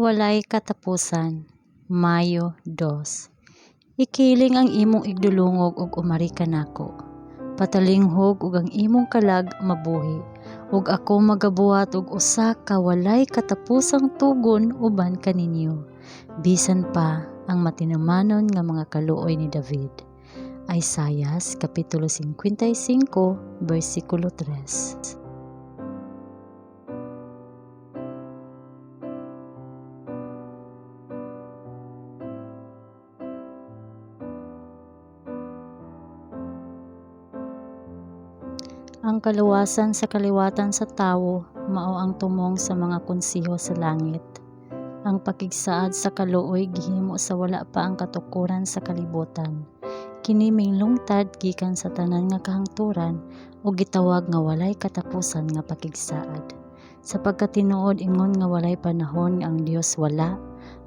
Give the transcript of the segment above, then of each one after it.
Walay katapusan, Mayo 2. Ikiling ang imong igdulungog ug umari kanako. Patalinghog ug ang imong kalag mabuhi, ug ako magabuhat og usa ka walay katapusang tugon uban kaninyo, bisan pa ang matinumanon nga mga kaluoy ni David. Isaias kapitulo 55 bersikulo 3. Ang kaluwasan sa kaliwatan sa tawo mao ang tumong sa mga konseho sa langit. Ang pakigsaad sa kaluoy gihimo sa wala pa ang katukoran sa kalibutan. Kini minglungtad gikan sa tanan nga kahangturan ug gitawag nga walay katapusan nga pakigsaad. Sa pagkatinuod ingon nga walay panahon nga ang Dios wala,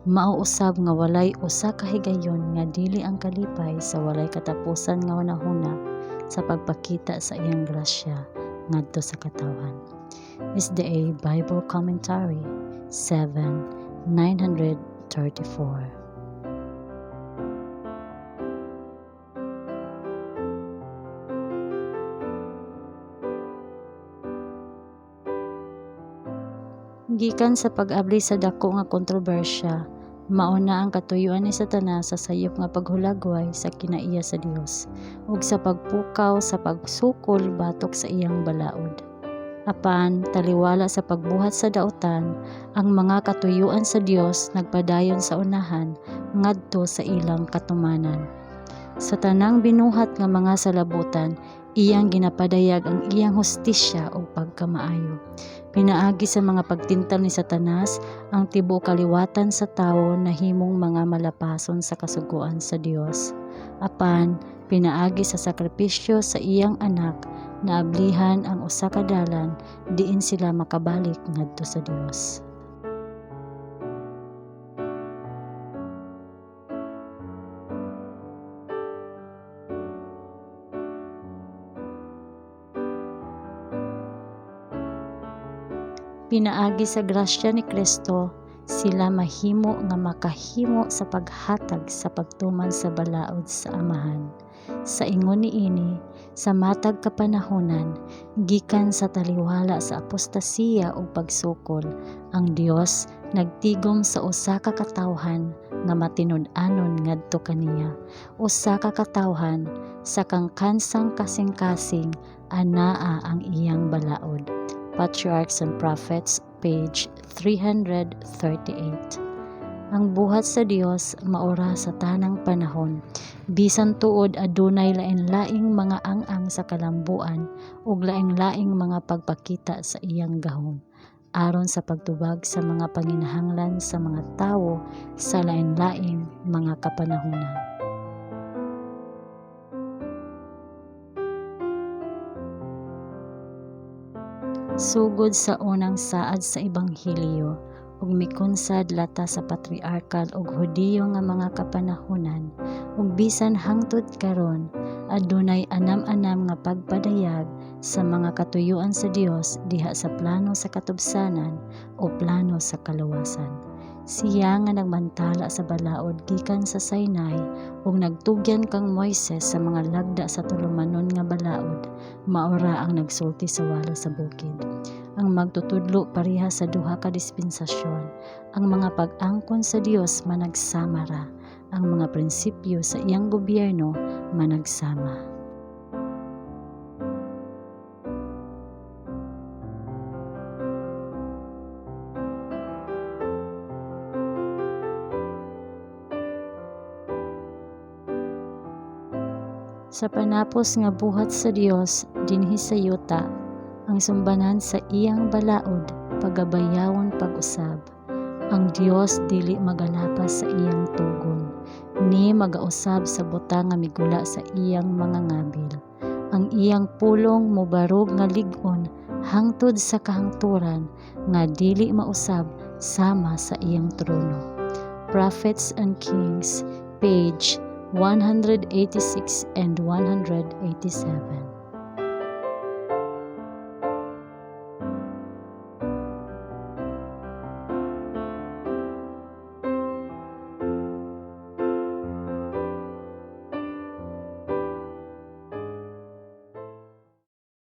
mao usab nga walay usa ka higayon nga dili ang kalipay sa walay katapusan nga hunahuna sa pagpakita sa iyang grasya ngadto sa katawhan. SDA Bible Commentary 7, 934. Gikan sa pag-abli sa dako nga kontrobersya, mao na ang katuyoan ni Satanas sa sayop nga paghulagway sa kinaiya sa Dios ug sa pagpukaw sa pagsukol batok sa iyang balaod. Apan taliwala sa pagbuhat sa daotan, ang mga katuyoan sa Dios nagpadayon sa unahan ngadto sa ilang katumanan. Sa tanang binuhat nga mga salabutan, iyang ginapadayag ang iyang hustisya ug pagkamaayo. Pinaagi sa mga pagtintal ni Satanas, ang tibuok kaliwatan sa tawo nahimong mga malapason sa kasuguan sa Dios. Apan pinaagi sa sakripisyo sa iyang anak, naablihan ang usa ka dalan diin sila makabalik ngadto sa Dios. Pinaagi sa grasya ni Kristo, sila mahimo nga makahimo sa paghatag sa pagtuman sa balaod sa Amahan. Sa ingon niini, sa matag kapanahonan, gikan sa taliwala sa apostasiya ug pagsukol, ang Dios nagtigom sa usa ka katawhan nga matinud-anon ngadto kaniya, usa ka katawhan sa kangkansang kasing-kasing anaa ang iyang balaod. Patriarchs and Prophets, page 338. Ang buhat sa Dios maura sa tanang panahon, bisan tuod adunay lain-laing mga ang-ang sa kalambuan ug laing-laing mga pagpakita sa iyang gahom, aron sa pagtubag sa mga panginahanglan sa mga tawo sa lain-laing mga kapanahunan. Sugod sa unang saad sa Ebanghelyo ug mikunsad lata sa patriarkal ug Hudiyo nga mga kapanahunan ug bisan hangtod karon, adunay anam-anam nga pagpadayag sa mga katuyoan sa Dios diha sa plano sa katubsanan o plano sa kaluwasan. Siya nga nagmantala sa balaod gikan sa Sinai ug nagtugyan kang Moises sa mga lagda sa tulumanon nga balaod, maora ang nagsulti sa wala sa bukid. Ang magtutudlo pareha sa duha ka dispensasyon, ang mga pag-angkon sa Dios managsama ra, ang mga prinsipyo sa iyang gobyerno managsama. Sa panapos nga buhat sa Dios dinhi sa yuta, ang sumbanan sa iyang balaod pagabayawon pag-usab. Ang Dios dili magalapas sa iyang tugon, ni magausab sa butang nga migula sa iyang mga ngabil. Ang iyang pulong mobarog nga lig-on hangtod sa kahangturan nga dili mausab sama sa iyang trono. Prophets and Kings, page 186 and 187.